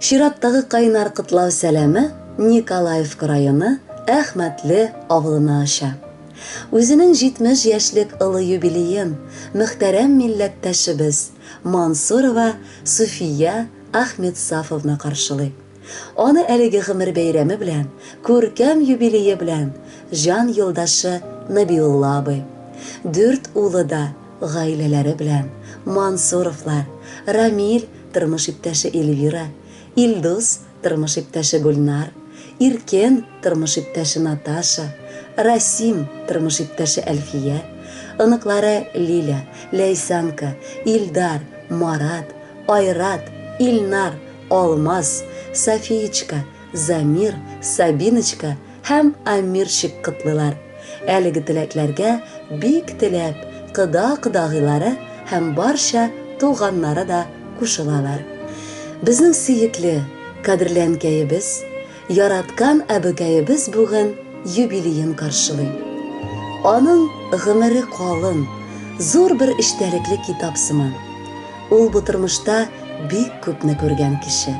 Чираттагы кайнар котлау сәламе Николаевка районы Әхмәтле авылына оча. Үзенең 70 яшьлек олы юбилеен мөхтәрәм милләттәшебез Мансурова Суфия Ахметсафовна каршылый. Аны әлеге гомер бәйрәме белән, күркәм юбилее белән җан юлдашы Нәбиулла абый, дүрт улы да гаиләләре белән, Мансуровлар, Рамил, тормыш иптәше Эльвира, Илдус, тормыш иптәше Гөлнар, Иркен, тормыш иптәше Наташа, Расим, тормыш иптәше Әлфия, оныклары Лиля, Ләйсанка, Илдар, Марат, Айрат, Илнар, Алмаз, Софиечка, Замир, Сабиночка һәм Амирчик котлыйлар. Әлеге теләкләргә бик теләп кода-кодагыйлары һәм барча туганнары да кушылалар. Безнең сөекле, кадерле әнкәебез, яраткан әбекәебез бүген юбилеен каршылый. Аның гомере калын, зур бер эчтәлекле китап сыман. Ул бу тормышта бик күпне күргән кеше.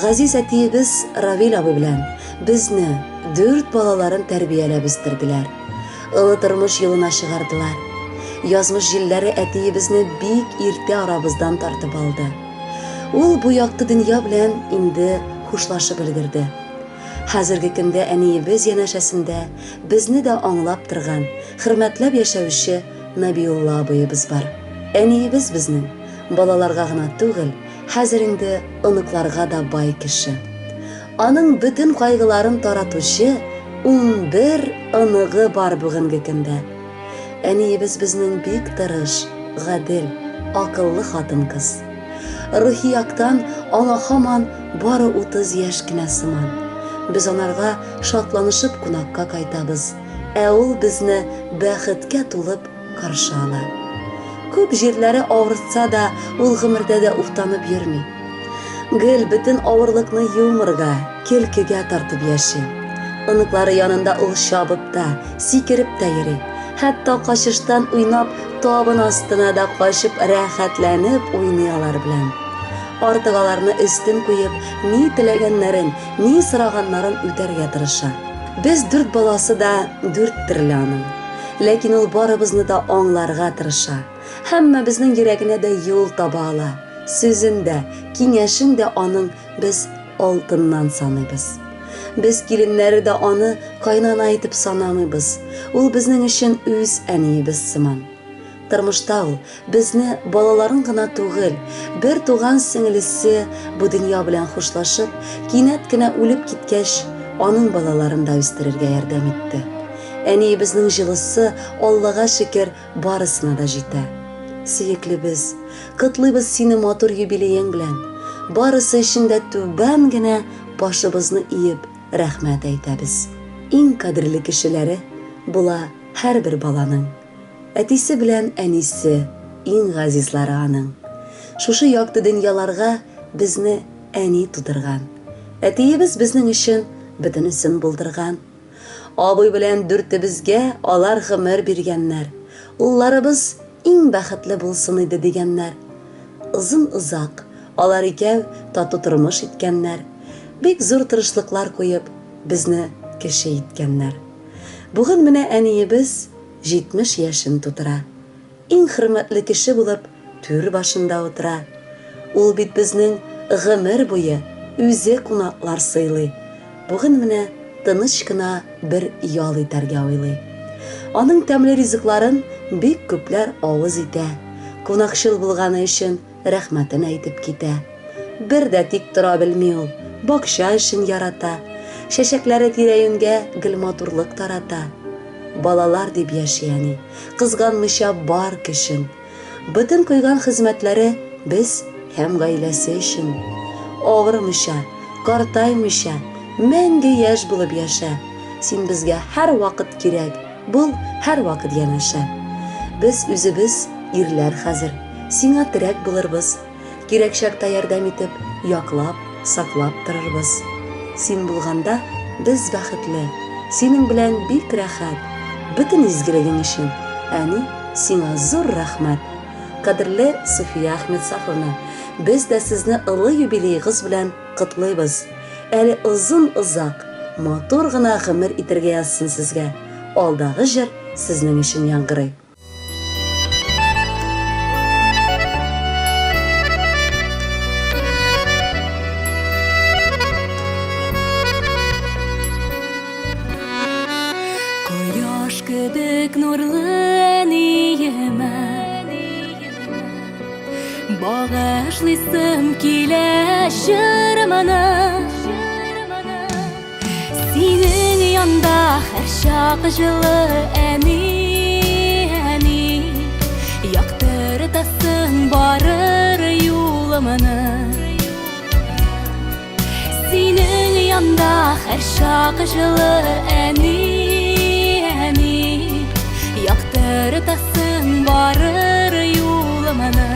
Газиз әтиебез Равил абый белән безне, дүрт балаларын тәрбияләп үстерделәр. Олы тормыш юлына чыгардылар. Язмыш җилләре әтиебезне бик иртә арабыздан тартып алды. Ул бу якты дөнья белән инде хушлашып өлгерде. Хәзерге көндә әниебез янәшәсендә безне дә аңлап торган, хөрмәтләп яшәүче Нәбиулла абыебыз бар. Әниебез безнең, балаларга гына түгел, хәзер инде оныкларга да бай кеше. Аның бөтен кайгыларын таратучы 11 оныгы бар бүгенге көндә. Әниебез безнең бик тырыш, гадел, акыллы хатын-кыз. Рухи яктан аңа һаман бары 30 яшь кенә сыман. Без анарга шатланышып кунакка кайтабыз. Ә ул безне бәхеткә тулып каршы ала. Күп җирләре авыртса да, ул гомердә дә уфтанып йөрми. Гел бөтен авырлыкны юморга, көлкегә тартып яши. Оныклары янында ул чабып та, сикереп тә йөри. Хәтта качыштан уйнап, табын астына да качып рәхәтләнеп уйный алар белән. Артык аларны өстен куеп, ни теләгәннәрен, ни сораганнарын үтәргә тырыша. Без дүрт баласы да дүрт төрле аның. Ләкин ул барыбызны да аңларга тырыша. Һәммәбезнең йөрәгенә дә юл таба ала. Сүзен дә, киңәшен дә аның без алтыннан саныйбыз. Без киленнәре дә аны кайнана итеп санамыйбыз. Ул безнең өчен үз әниебез сыман. Тормышта ул безне балаларын гына түгел, бер туган сеңлесе бу дөнья белән хушлашып, кинәт кенә үлеп киткәч, аның балаларын да үстерергә ярдәм итте. Әниебезнең җылысы, Аллага шөкер, барысына да җитә. Сөеклебез, котлыйбыз сине матур юбилеең белән. Барысы өчен дә түбән генә башыбызны иеп, рәхмәт әйтәбез. Иң кадерле кешеләре була һәрбер баланың. Әтисе белән әнисе, иң газизлары аның. Шушы якты дөньяларга безне әни тудырган. Әтиебез безнең өчен бөтенесен булдырган. Абый белән дүртебезгә алар гомер биргәннәр. Улларыбыз иң бәхетле булсын иде дигәннәр. Озын-озак алар икәү тату тормыш иткәннәр. Бик зур тырышлыклар куеп, безне кеше иткәннәр. Бүген менә әниебез 70 яшен тутыра. Иң хөрмәтле кеше булып түр башында утыра. Ул бит безнең гомер буе үзе кунаклар сыйлый. Бүген менә тыныч кына бер ял итәргә уйлый. Аның тәмле ризыкларын бик күпләр авыз итә. Кунакчыл булганы өчен рәхмәтен әйтеп китә. Бер дә тик тора белми ул, бакча эшен ярата. Чәчәкләре тирә-юньгә гел матурлык тарата. Балалар дип яши әни, кызганмыйча бар көчен. Бөтен куйган хезмәтләре без һәм гаиләсе өчен. Авырмыйча, картаймыйча, мәңге яшь булып яшә. Син безгә һәрвакыт кирәк, бул һәрвакыт янәшә. Без үзебез ирләр хәзер, сиңа терәк булырбыз. Кирәк чакта ярдәм итеп, яклап, саклап торырбыз. Син булганда, без бәхетле, синең белән бик рәхәт. Бөтен изгелегең өчен, әни, сиңа зур рәхмәт. Кадерле Суфия Әхмәтсафовна, Без дә сезне олы юбилеегыз белән котлыйбыз. Әле озын-озак, матур гына гомер итәргә язсын сезгә. Алдагы җыр сезнең өчен яңгырый. Кояш кебек нурлы әниемә Багышлыйсым килә җырымны. Синең янда һәрчак җылы әни, әни. Яктыртасың барыр юлымны. Синең янда һәрчак җылы әни, әни. Яктыртасың барыр юлымны.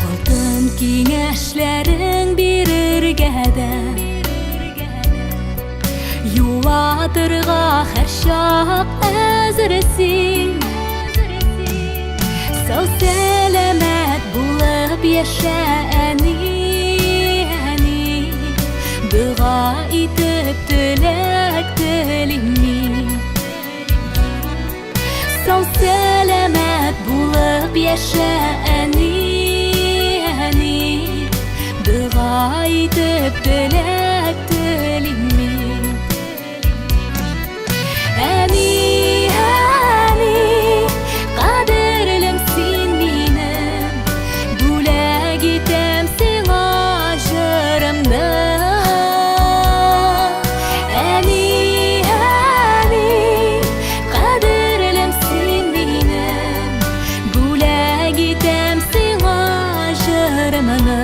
Алтын киңәшләрең бирергә дә Юатырга һәрчак әзер син. Сау сәламәт булып яшә, әни, әни. Дога итеп теләк телим мин. Сау сәламәт булып яшә, әни, әни. Дога итеп теләк телим мин. Әни, әни, кадерлем син минем, бүләк итәм сиңа җырымны. Әни, әни, кадерлем син минем, бүләк итәм сиңа җырымны.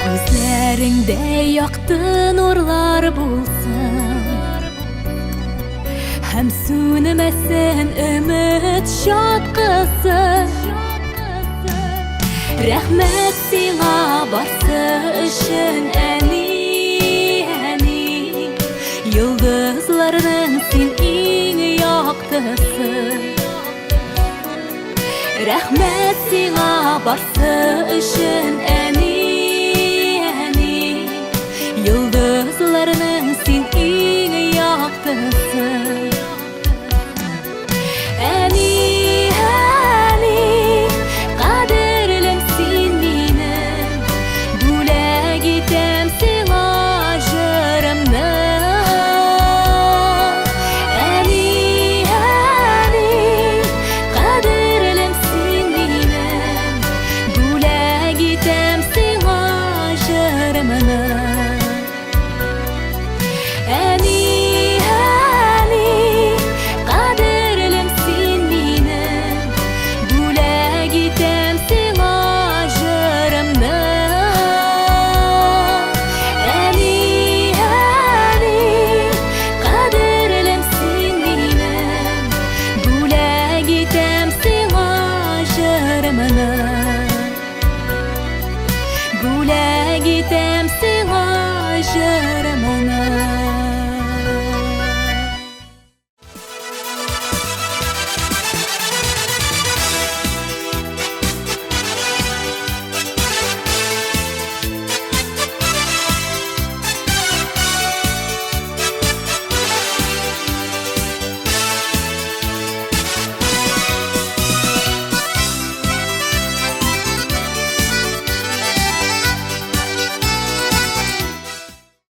Күзләреңдә якты нурлар булсын Һәм сүнмәсен өмет чаткысы. Рәхмәт сиңа барсы өчен, әни, әни. Йолдызларның син иң яктысы. Рәхмәт сиңа барсы өчен, әни, әни. Йолдызларның син иң яктысы.